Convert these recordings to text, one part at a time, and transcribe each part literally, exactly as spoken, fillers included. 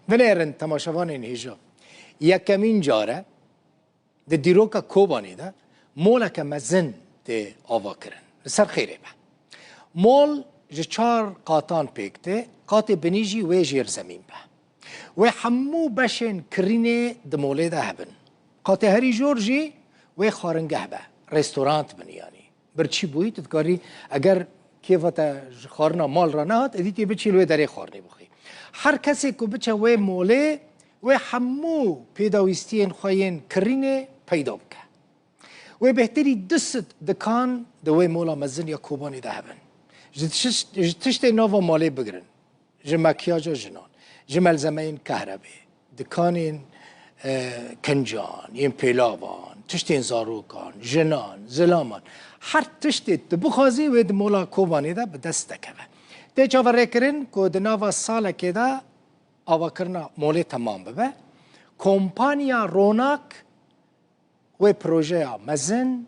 Binêrin temaşevanên hêja. Yekemîn car e di dîroka Kobanê de moleke mezin tê avakirin. Li ser xêrê be. Mol ji çar qatan pêk tê, qatê binî jî wê jêrzemîn be. Wê hemû beşên kirînê di molê de hebin. Qatê herî jor jî wê xwaringeh be, restorant bin yanî. Birçî bûyî, tu dikarî, eger kêfa te ji xwarina mal re nehat, êdî tê biçî li wê derê xwarinê bixwî. Her kesê ku biçe wê molê, wê hemû pêdawîstiyên xwe yên kirînê peyda bike. Wê bêhtirî du sed dikan di wê mola mezin ya Kobanê de hebin. Ji tişt-, ji tiştê nava malê bigirin, ji makyaja jinan, ji melzemeyên kehrebê, dikanên, e, kincan, yên pêlavan, tiştên zarokan, jinan, zilaman, her tiştê tu bixwazî wê di mola Kobanê de bi dest dekeve. Tê çaverêkirin ku di nava salekê de avakirina molê temam bibe. Kompanya Ronak wê projeya mezin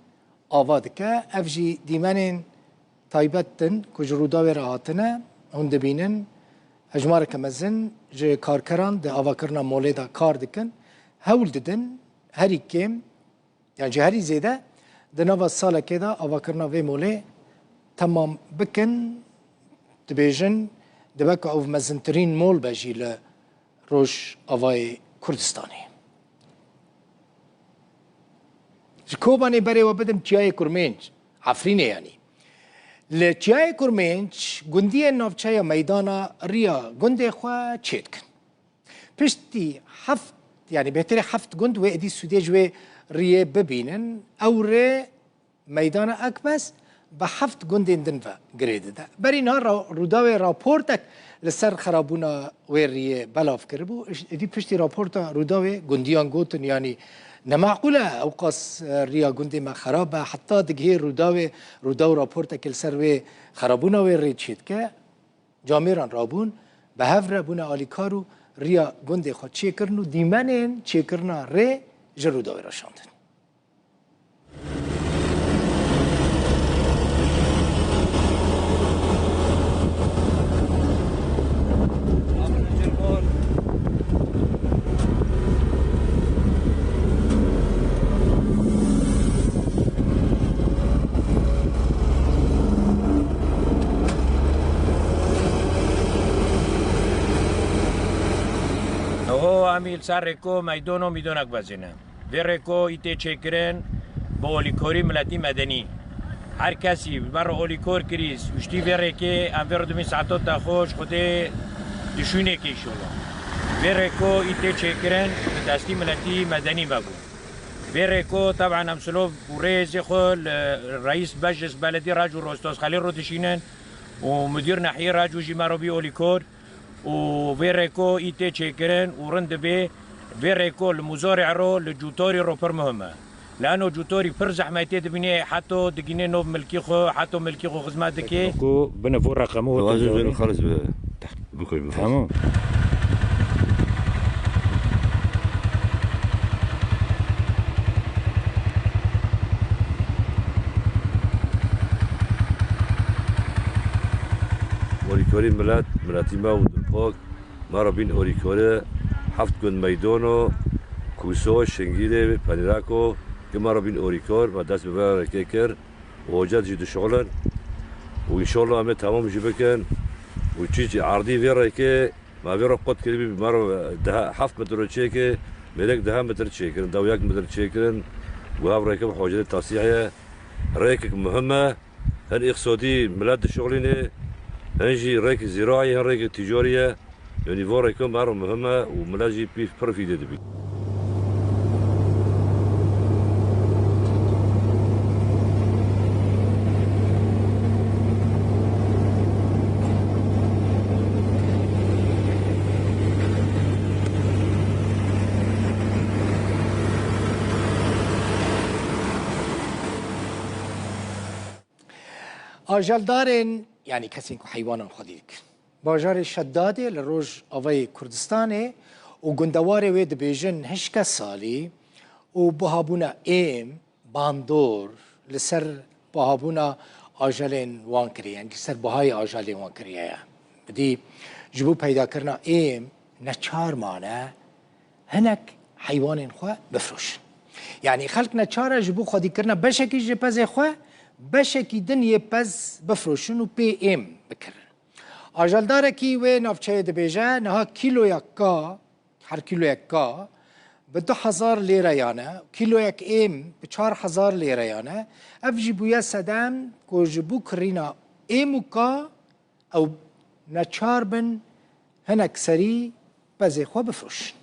ava dike. Ev jî dîmenên taybet in ku ji Rûdawê re hatine. Hûn dibînin hejmareke mezin ji karkeran di avakirina molê de kar dikin. Hewl didin herî kêm, yan jî herî zêde di nava salekê de avakirina vê molê temam bikin. Dibêjin dibe ku ew mezintirîn mol be jî li Rojavayê Kurdistanê. Ji Kobanê berê we bidim Çiyayê Kurmênc, Efrînê yanî. Li Çiyayê Kurmênc gundiyên navçeya meydana riya gundê xwe çêdikin. Piştî heft, yanî bêhtirê heft gund wê êdî sûdê ji wê riyê bibînin. Ew rê Meydana Ekbes bi heft gundên din ve girê dide. Berî niha ra-, Rûdawê raportek li ser xerabûna wê riyê belav kiribû. Îş-, êdî piştî raporta Rûdawê gundiyan gotin, yanî ne meqûl e ewqas, e, riya gundê me xerab be. Heta digihê Rûdawê, Rûdaw raportekê li ser wê xerabûna wê rê çêdike. Camêran rabûn, bi hev re bûne alîkar û riya gundê xwe çêkirin û dîmenên çêkirina rê ji Rûdawê re şandin. Oho, em î li ser rêko meydon û mîdonek bezîne. Vê rêko î tê çêkirin bi olîkorî miletî medenî. Her kesî bi me re olîkor kirî, û ştî vê rêkê, em vê re dibîn saeto te xweş, Xwedê di şûnekê înşallah. Vê rêko î tê çêkirin bi destî miletî medenî me bû. Vê rêko, teban em silov û rêzê xwe li Reîs Meclis Beledî Rac û Rostos Xelî re dişînin û Mudîr Nehiyê Rac û jî me re bî olîkor. û vê rêko î tê çêkirin û rind dibê vê rêko li Muzorê ro, li Cûtorî ro pir muhim e. Lano Cûtorî pir zehmetê dibînê, heto digînê nov milkî xwe, heto milkî xwe xizmet dikê. Ku bine vo reqemo Wazim zor xalis be. Bikoy bifas. Tamam. Olîkorî milet, miletî me û dilpak, me re bîn olîkore, heft gund Meydono, Kûso, Şingîlê, Penîrako, ki me re bîn olîkor, me dest bi vê rêkê kir û hocet jî dişuxulin û înşallah em ê temam jî bikin û çî erdî vê rêkê, me vê re qut kiribî, me re deha, heft metro çêke, mêrek deha metr çêkirin, dew yek metr çêkirin, û hev rêke bi hocetê tasîhê ye. Rêkek muhim e, hin îqtisodî milet dişuxulîne, hin jî rêkek zîraî, hin rêkek tîcarî ye. Yanî va rêka me re muhim e û milet jî pî-, pir fîdê dibî. Ajeldarên, yanî kesên ku heywanan xwedî dikin. Bajarê Şedadê li Rojavayê Kurdistanê û gundewarê wê dibêjin hişke salî û buhabûna êm, bandor, li ser buhabûna ajelên wan kiriye, yanî li ser buhayê ajelên wan kiriye ye. Bidî ji bo peydakirina êm neçar mane hinek heywanên xwe bifroşin. Yanî xelk neçar e ji bo xwedîkirina beşekî ji pezê xwe, beşekî din yê pez bifroşin û pê êm bikirin. Ajeldarekî wê navçeyê dibêje, niha kîloya ka, her kîloyek ka bi du hezar lêreyan e, kîloyek êm bi çar hezar lêreyan e. Ev jî bûye sedem ku ji bo kirîna êm û ka ew neçar bin hinek serî pezê xwe bifroşin.